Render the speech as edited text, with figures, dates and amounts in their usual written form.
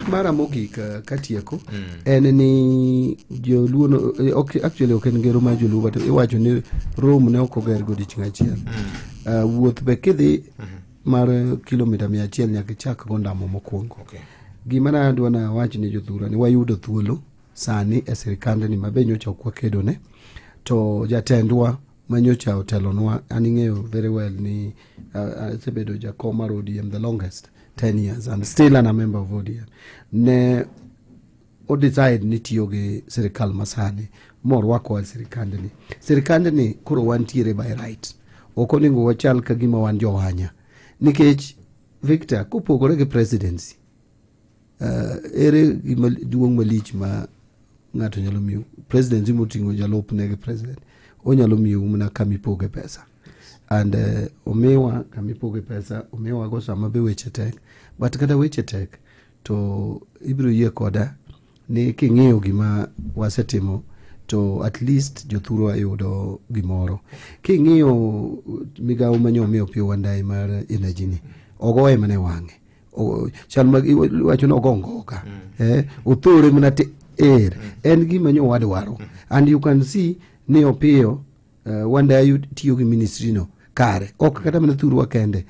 Chik mara mogik katieko en ni joluo no, ok, actually ok en ngero mar joluo, but iwacho ni Rome ne ok oger godiechieng' achiel. Wuoth be kidhi mar kilomita 100 nyaka ichak go ndamo mokwongo. Gima nadwa nawach ni jothura ni wayudo thuolo sani e sirikandni ma be nyocha ok wakedone, to jatendwa manyocha otelonwa, an ing'eyo very well ni asebedo jakom mar ODM the longest 10 years and still an a member of ODM, ne odecide ni tiyo gi sirikal masani morwakowa e sirikandni. Sirikandni koro wantiere by right, ok onego wachal ka gima wan jowanya, nikech Victor, kopogore gi presidency, ere gima duong' malich ma ng'ato nyalo miyo? Presidency moting'o jalupne gi president onyalo miyou mana kamipoge pesa, and omiwa kamipoge pesa, omiwago sama be weche tek, but kata weche tek to ibiro yie koda ni king'iyo gima wasetimo to at least jothurwa yudo gimoro. King'iyo migawo manyo Opiyo Wandayi mar energy ni, ogoye mana e wang'e. Chal mag iwacho ni ogo ngoka, othore mana te er en gima nyo wadwaro, and you can see ni Opiyo Wandayi tiyo gi ministry no kare, ok kata mana thurwa kende.